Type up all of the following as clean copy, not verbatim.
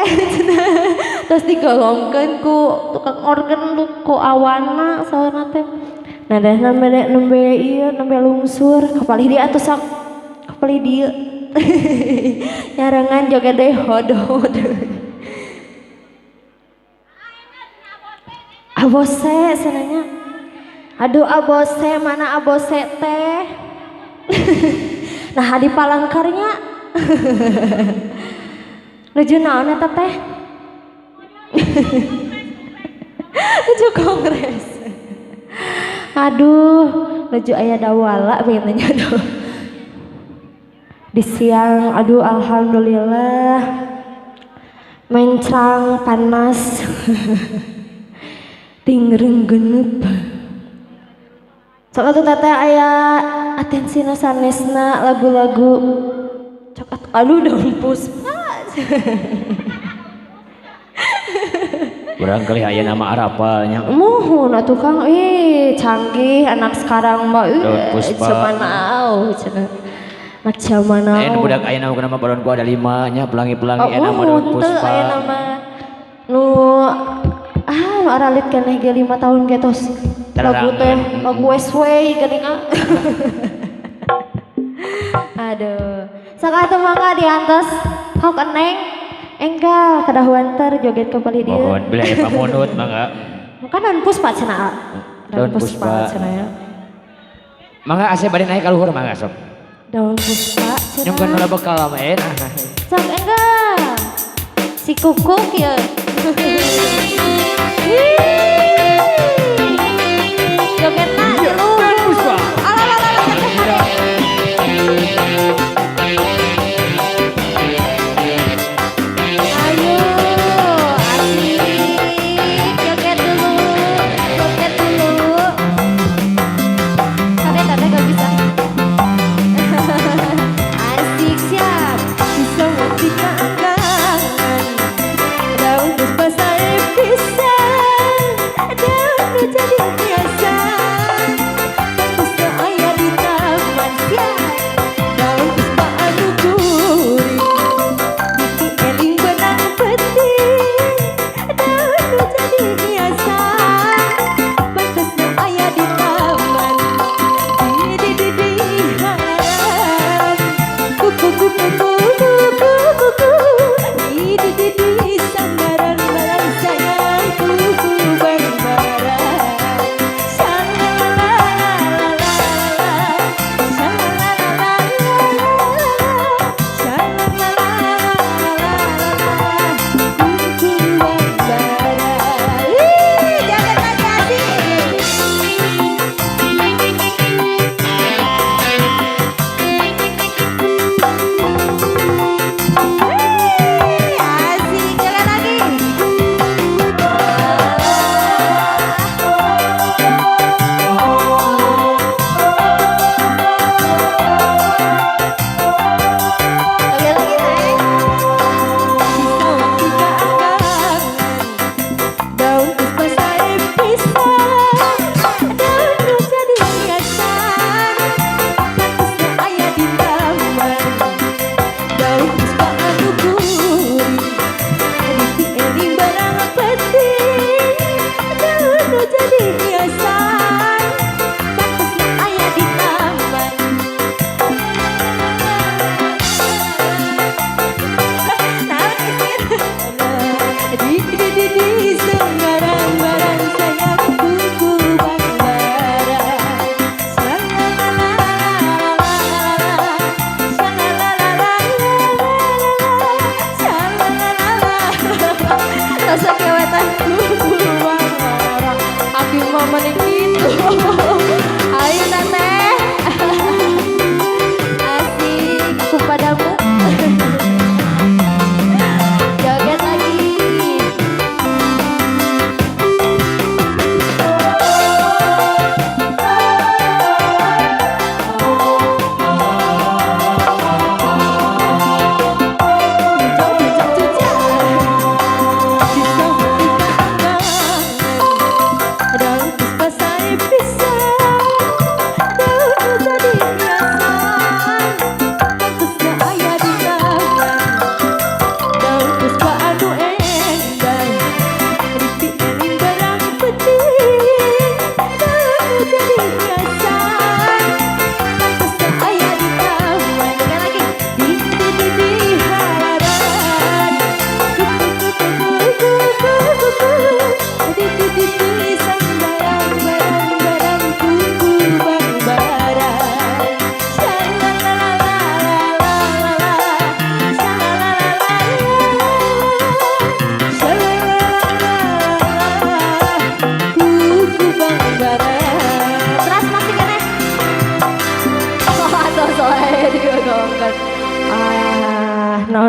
teh. Terus digolongkeun ku tukang organ ku awana saurna teh. Nah dah nembe nembe ieu nembe lungsur kapalih dia atuh sok kapalih dieu. Nyarengan joget deui hodod. Abose senanya. Aduh abose mana abose teh. Nah di Palangkarnya. Nuju naon eta teh? Nuju kongres. Aduh, nuju aya dawala pengennya aduh. Di siang aduh alhamdulillah mencang panas. Tingreng genep. Sok atuh teteh aya atensina sanesna lagu-lagu cok atuh aduh daun puspa. Barangkali aya nama arapalnya. Muhun atuh Kang, ih canggih anak sekarang mah zaman now cenah. Anak zaman now. Aya budak aya nama nama balon gua ada 5 nya pelangi-pelangi aya nama daun puspa. Aya nama nu ah nu aralit keneh ge 5 tahun ge tos. Lagu teh lagu Westway geuning ah. Aduh. Sok atuh mangga diantos hok eneng enggal kadahuan ter joget ke palih dieu. Mohon bila aya pamunut mangga. Kan daun puspa cenah. Daun puspa cenah ya. Mangga ase bade naik ka luhur mangga sok. Daun puspa cenah. Nyungkeun heula bekal mah enak. Sok enggal. Si kukuk ya. Jogetna di luhur. Alah alah alah. Ayo, asik, joget dulu, joget dulu. Tade tade gak bisa. Asik siap, bisa mati kangen. Daun puspa saya pisan, daun jadi biasa. Puspa aya di taman siap, daun puspa anu gurih. Eling benang penting, daun jadi hiasan. Pantasna aya di taman, di di di haram. Kuku kuku kuku kuku, di di di di sandaran barang sayang kuku barang.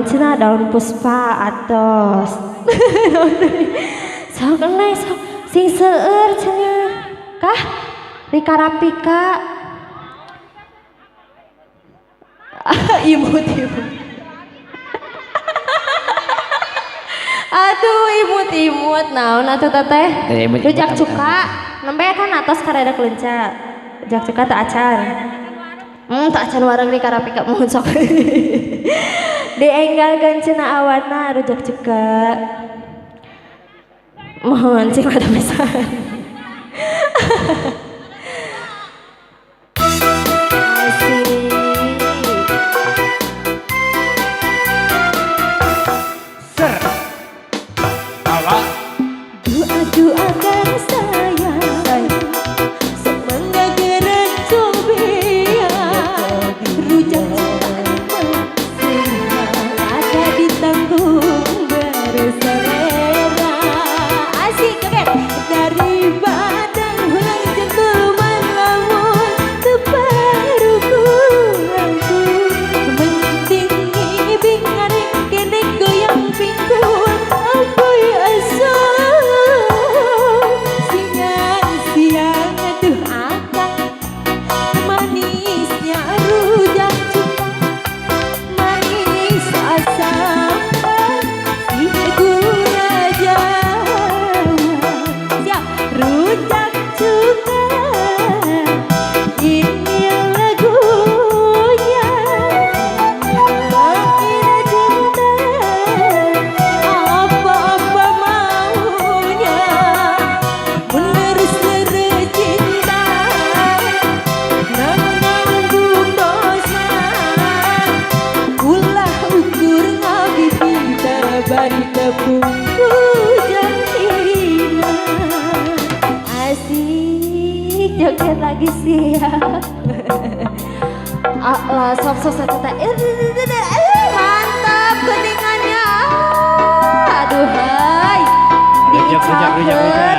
Naon cenah, daun puspa atos. Sok neng, sok sing seueur cenah. Kah? Rika Rapika. Imut imut. Aduh, imut-imut naon atuh teteh? Rujak cuka, nembe kan atos karedek lenca. Rujak cuka tak acan. Tak acan wareng Rika Rapika mohon sok. Dienggalkeun cenah awana rujak cuka. Mohon sing mata pisan. Doakan saya semoga gerak cobia rujak cuka ada ditanggung berselera asik joget dari badan hulang jentul lamun teparuku aku penting ibing ngaring kene goyang pinggul apoy asa manisnya rujak cuka manis asam si gula Jawa siap rujak cuka ini lagunya makin cinta apa-apa maunya menerus cinta nanggung dosa ulah ukur ngabibita bari tepung hujan tina asik joget lagi siap. Allah sok sok sok mantap keningannya, aduh hai Rujak, rujak, rujak, rujak.